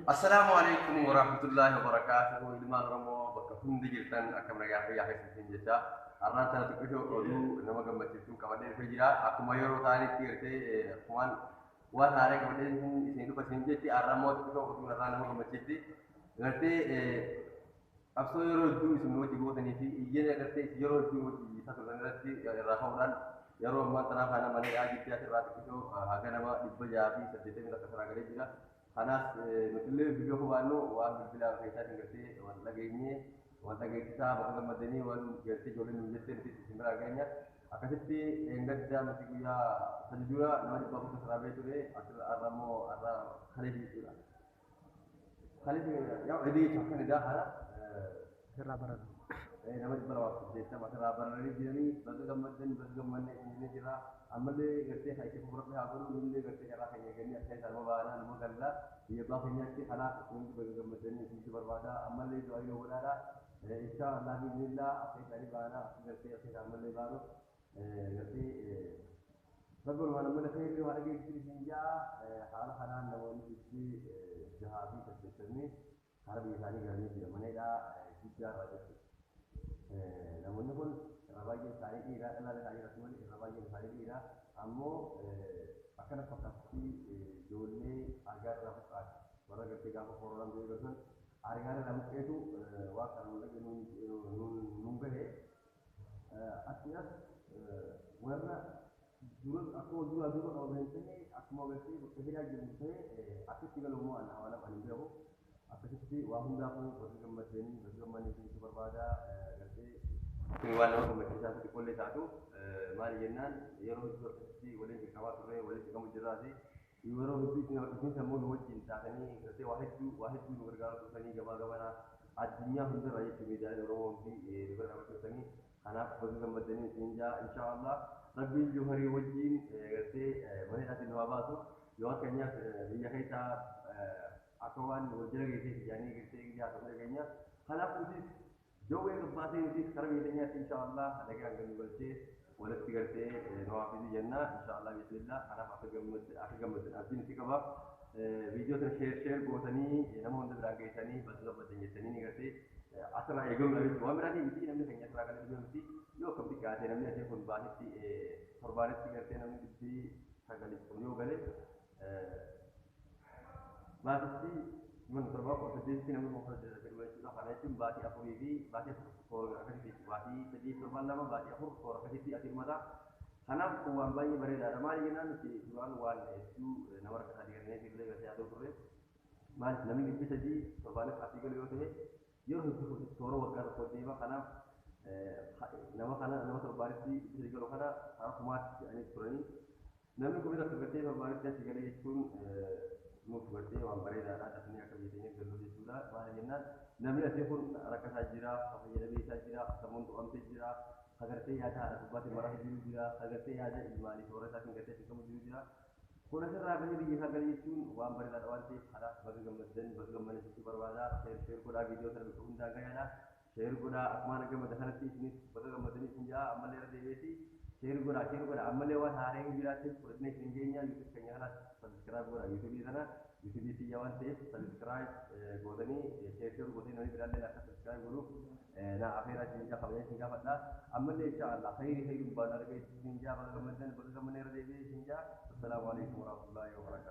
Assalaamu alaikum warahmatullaahi wabarakaatuhu. Ilmaan Oromoo bakka hundi jirtan, akkam nagaa fayyaa keessatti jecha. Har'aan tana xiqqishoo oduu nama gammachiiftuu qabadhee dhufee jira. Akkuma yeroo ta'anitti gartee akkumaan waan haaraa qabadhee isin dhufa isin jetti, har'a immoo xiqqishoo oduu irraa nama gammachiifti. Gartee qabsoo yeroo hedduu isin wajji gootanii fi iyyana gartee isin yeroo hedduu wajji isaa turtan irratti irraa ka'uudhaan, yeroo ammaa tanaa kana mana hidhaa Jiddaa irraa xiqqishoo haga nama 681 irraa galee jira. Kanaaf nutillee bilbila hubannu waan bilbila keessaatiin gartee wal dhageenyee, wal dhageessisaa, bakka gammadanii waan gartee ijoolleen nuun jettee nuti isin biraa geenya. Akkasitti eengaddaa miti, guyyaa 3 dura nama 400 irraa bahee ture. Asirra har'a immoo, har'a kaleessa jechuudha. Kaleessa yaa edii jechuudha, kan edaa kana Asirraa baratan. Nama 280 asirraa bararanii jiranii. Baga gammaddan, baga gammanne isin jira. Ammallee gartee kan itti fufu Rabbi haa godhu. Nullee gartee carraa keenya eegannee akka isaan nama baanaa nama galla biyya abbaa keenyaatti. Kanaaf isin baga gammaddanii isinitti barbaada. Ammallee du'aa yoo godhaadha. Inshaa Allah, biiznillah, akka isaanii baanaa, akka gartee akka isaan ammallee baanu gartee Rabbi walumaan ammallee khayrii waa dhageessisu isin jaa. Haala kanaan namoonni 680 karaa biyya isaanii galanii jira, mana hidhaa Jiddaa irraa jechuudha. Namoonni kun irra baay'een isaanii dhiiraa, dhalaan isaanii irratti malee irra baay'een isaanii dhiiraa. Ammoo akkana fakkaatti ijoollee argaa irraa buqqaate, warra gartee gaafa koronaan du'ee galsan argaa irraa buqqeetu waan kana nu dhage nuun gahe. Asii as warra dura akkuma duraa duuba qabameen ta'e, akkuma gartee bakka hidhaa jiru ta'e, akkatti galu immoo Allahu alam, ani hin beeku. Akkasitti waa hundaafuu bakka gammaddanii, bakka gammannee isinitti barbaada. Gartee kun waan nama gammachiisaa xiqqoollee taatu. Maali jennaan, yeroo hedduu akkasitti waliin jalqabaa turre, waliin jalqabu jirraati. Yeroo hedduu isin sammuu nu wajjin taatanii gartee waa hedduu, waa hedduu nu gargaaraa turtanii, gamaa gamanaa addunyaa hundarraa jechuun miidiyaaleen Oromoo hundi nu bira dhaabbachuu turtanii. Kanaaf baga gammaddanii isin jaa. Inshaa Allah, Rabbiin Jooharii wajjin gartee mana hidhaatiin nu haa baasu. Yoo fakkeenyaaf biyya keessaa akka waan wal jala geessee ijaanii gartee ijaa ta'uu dhageenya. Kanaaf nutis jawwee gabbaasee, nutis karaa biyya keenyaatti inshaa Allah nagaan nu galchee walitti gartee nu haa fidu jenna, inshaa Allah, bismillah. Kanaaf akka gammaddan abdiin itti qaba. Viidiyoo sana share share gootanii nama hunda biraan geessanii, baga gammaddan jettanii ni gartee asirraa eegaluudha jechuudha. Waan biraatii miti, namni keenya asirraa kan dhibee miti. Yoo akkam xiqqaate namni asii kun baatitti, torbaanitti gartee namni 900 yoo gale, baatitti mana 7 18tti namni 8000 dhufa jechuudha. Kana jechuun baatii afurii fi baatii 4 toora akkasitti jechuudha. Baatii 3 torbaan 2, baatii 4 toora akkasitti asii dhumata. Kanaaf kun waan baay'ee bareedaadha. Maali jennaan, nuti duraan waan hedduu nama rakkataa digannee illee gartee haa ta'u turre. Maaliif, namni 300 torbaanis asii galu yoo ta'e, yeroo hedduu toora waggaa tokko deema. Kanaaf nama kana, nama torbaanitti 300 galu kana karaa kumaatti jedhanii turanii, namni 1000 gartee torbaanitti asii galee jechuun nuuf gartee waan bareedaadha. Dafnee akka biyya keenya gallu jechuudha. Maali jennaan, namni asii kun rakkataa jira, fayyadamee isaa jira, sammuun tuqamtee jira, gartee yaada haadha gubbaatiin maraa jiru jira, gartee yaada ilmaanii toora isaatiin gartee asii jiru jira. Kun asirraa bahee biyya isaa galee jechuun waan bareedaadha waan ta'eef, kanaaf baga gammaddan, baga gammaddan jechuu barbaada. Share share godhaa, viidiyoo sana bakka hundaan gahaadha. Share godhaa, akkuma ana gammada kanatti isinis baga gammadanii isin jaa. Ammallee irra deebi'eeti share godhaa, share godhaa. Ammallee waan haaraa hin jiraatte fudhannee isin geenya. YouTube keenya kanas subscribe godhaa. YouTube kana, YouTube kiyya waan ta'eef, subscribe gootanii, share share gootanii, namni biraallee akka subscribe godhuuf na afeeraa isin jaa, kabajaa isin gaafadha. Ammallee insha Allah khayrii khayrii gubbaan argee isin jaa. Baga gammaddan, baga gammaddan, irra deebi'ee isin jaa. Assalaamu alaikum warahmatullaahi wabarakaatuh.